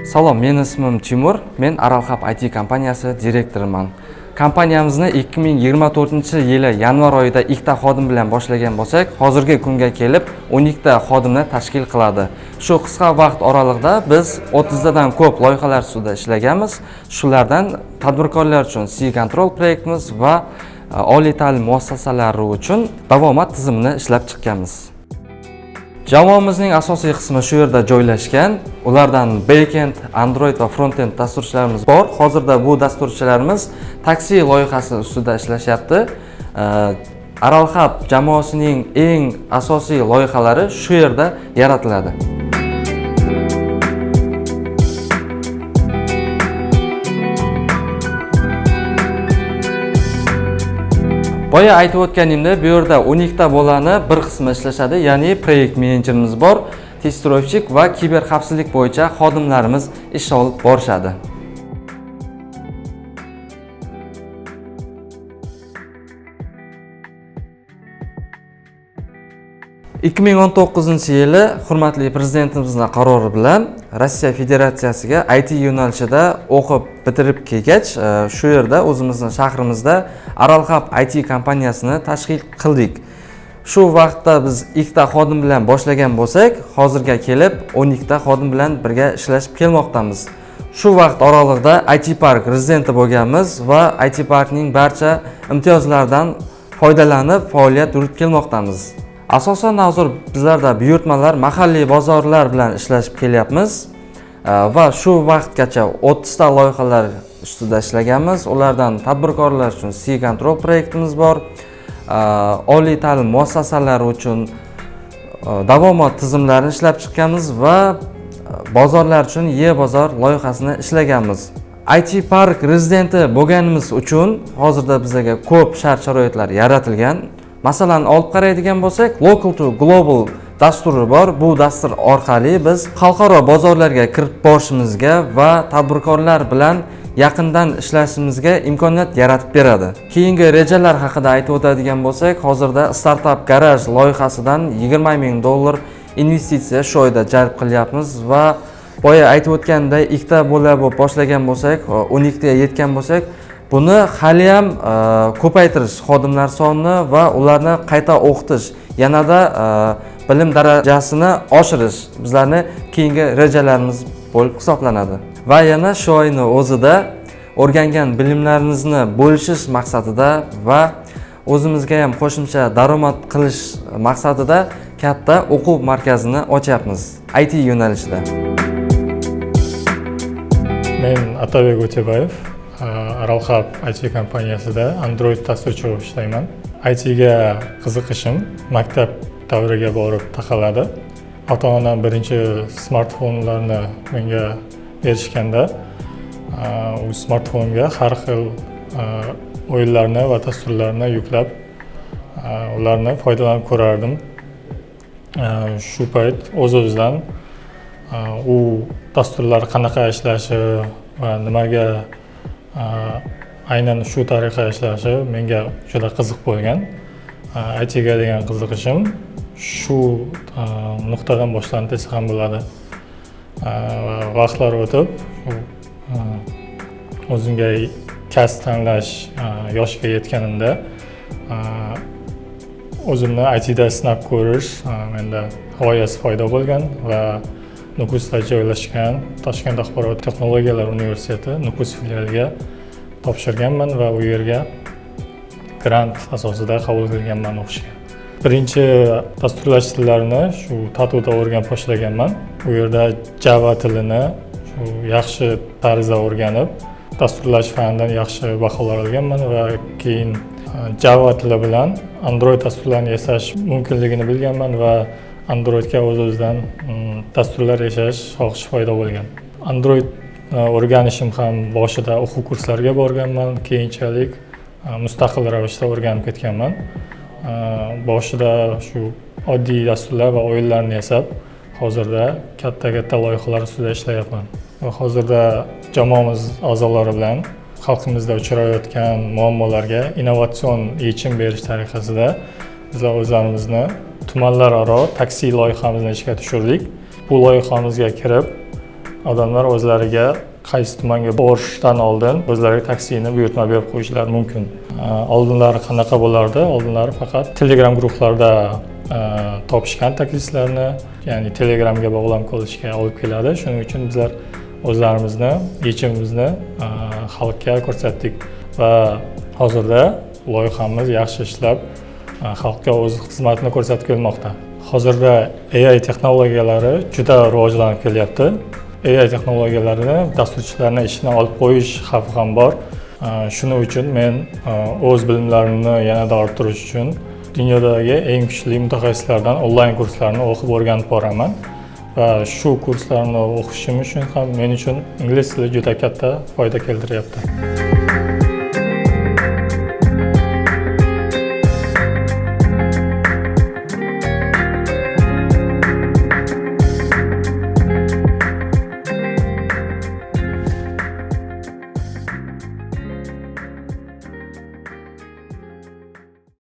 Salom, meni ismim Timur. Men Aral Hub IT kompaniyasi direktoriman. Kompaniyamizni 2024-yili yanvar oyida ikkita xodim bilan boshlagan bo'lsak, hozirgi kunga kelib 12 ta xodimni tashkil qiladi. Shu qisqa vaqt oralig'ida biz 30 tadan ko'p loyihalar ustida ishlaganmiz. Shulardan tadbirkorlar uchun C Control proyektimiz va oliy ta'lim muassasalari uchun davomat tizimini ishlab chiqqanmiz. Jamoamizning asosiy qismi shu yerda joylashgan. Ulardan backend, Android va frontend dasturchilarimiz bor. Hozirda bu dasturchilarimiz taksi loyihasi ustida ishlashyapti. Aral Hub jamoasining eng asosiy loyihalari shu yerda yaratiladi. Boya aytib o'tganimdek, bu yerda 12 ta bolani bir qismi ishlashadi, ya'ni proyekt menejerimiz bor, testirovщик va kiber xavfsizlik bo'yicha xodimlarimiz ish olib borishadi. 2019-yili hurmatli prezidentimizning qarori bilan Rossiya Federatsiyasiga IT yo'nalishida o'qib bitirib kelgach, shu yerda o'zimizni shahrimizda Aral Hub IT kompaniyasini tashkil qildik. Shu vaqtda biz ikkita xodim bilan boshlagan bo'lsak, hozirga kelib 12 ta xodim bilan birga ishlashib kelmoqdamiz. Shu vaqt oralig'ida IT Park rezidenti bo'lganmiz va IT Parkning barcha imtiyozlaridan foydalanib faoliyat yuritib kelmoqdamiz. Asosan hozir bizlarda buyurtmalar mahalliy bozorlar bilan ishlashib kelyapmiz. Va shu vaqtgacha 30 ta loyihalar ustida ishlaganmiz. Ulardan tadbirkorlar uchun C Control proyektimiz bor. Oliy ta'lim muassasalari uchun davomat tizimlarini ishlab chiqqanmiz va bozorlar uchun e-bozor loyihasini ishlaganmiz. IT Park rezidenti bo'lganimiz uchun hozirda bizga ko'p shart-sharoitlar yaratilgan. Masalan, olib qaraydigan bo'lsak, Local to Global dasturi bor. Bu dastur orqali biz xalqaro bozorlarga kirib borishimizga va tadbirkorlar bilan yaqindan ishlashimizga imkoniyat yaratib beradi. Keyingi rejalar haqida aytib o'tadigan bo'lsak, hozirda Startup Garage loyihasidan 20 ming dollar investitsiya shu oyda jalb qilyapmiz va boya aytib o'tganimdek, ikkita bola bo'lib boshlagan bo'lsak, 12 taga yetgan bo'lsak, buni haliyam ko'paytirish xodimlar sonini va ularni qayta o'qitish, yanada bilim darajasini oshirish bizlarni keyingi rejalarimiz bo'lib hisoblanadi. Va yana shu oyni o'zida o'rgangan bilimlarimizni bo'lishish maqsadida va o'zimizga ham qo'shimcha daromad qilish maqsadida katta o'quv markazini ochyapmiz IT yo'nalishida. Men Atabek O'tebayev, Aral Hub IT kompaniyasida Android dasturchi bo'lib ishlayman. ITga qiziqishim maktab davriga borib taqaladi. Ota-onam birinchi smartfonlarni menga berishganda, u smartfonga har xil o'yinlarni va dasturlarni yuklab, ularni foydalanib ko'rardim. Shu payt o'z-o'zidan u dasturlar qanaqa ishlashi va nimaga aynan shu tariqa ishlashi menga juda qiziq bo'lgan. ITga degan qiziqishim shu nuqtadan boshlandi desa ham bo'ladi. Va vaqtlar o'tib, shu o'zimga kasb tanlash yoshiga yetganimda o'zimni ITda sinab ko'rish menda g'oyasi paydo bo'lgan va Nukusda joylashgan Toshkent axborot texnologiyalari universiteti Nukus filialiga topshirganman va u yerga grant asosida qabul qilinganman o'qishga. Birinchi dasturlash tillarini shu TATUda o'rganib boshlaganman. U yerda Java tilini shu yaxshi tarzda o'rganib, dasturlash fanidan yaxshi baholar olganman va keyin Java tili bilan Android dasturlarini yasash mumkinligini bilganman va Androidga o'z-o'zidan dasturlar yasash xohishi paydo bo'lgan. Android o'rganishim ham boshida o'quv kurslariga borganman, keyinchalik mustaqil ravishda o'rganib ketganman. Boshida shu oddiy dasturlar va o'yinlarni yasab, hozirda katta-katta loyihalar ustida ishlayapman. Va hozirda jamoamiz a'zolari bilan xalqimizda uchrayotgan muammolarga innovatsion yechim berish tariqasida bizlar o'zlarimizni tumanlararo taksi loyihamizni ishga tushirdik. Bu loyihamizga kirib, Odamlar o'zlariga qaysi tumanga borishdan oldin o'zlariga taksini buyurtma berib qo'yishlari mumkin. Oldinlari qanaqa bo'lardi? Oldinlari faqat Telegram guruhlarda topishgan taksistlarni, ya'ni Telegramga bog'lanib qolishga olib keladi. Shuning uchun bizlar o'zlarimizni yechimimizni xalqqa ko'rsatdik va hozirda loyihamiz yaxshi ishlab, xalqqa o'z xizmatini ko'rsatib kelmoqda. Hozirda AI texnologiyalari juda rivojlanib kelyapti. AI texnologiyalarini dasturchilarni ishini olib qo'yish xavfi ham bor. Shuning uchun men o'z bilimlarimni yanada orttirish uchun dunyodagi eng kuchli mutaxassislardan onlayn kurslarni o'qib, o'rganib boraman va shu kurslarni o'qishim uchun ham men uchun ingliz tili juda katta foyda keltiryapti.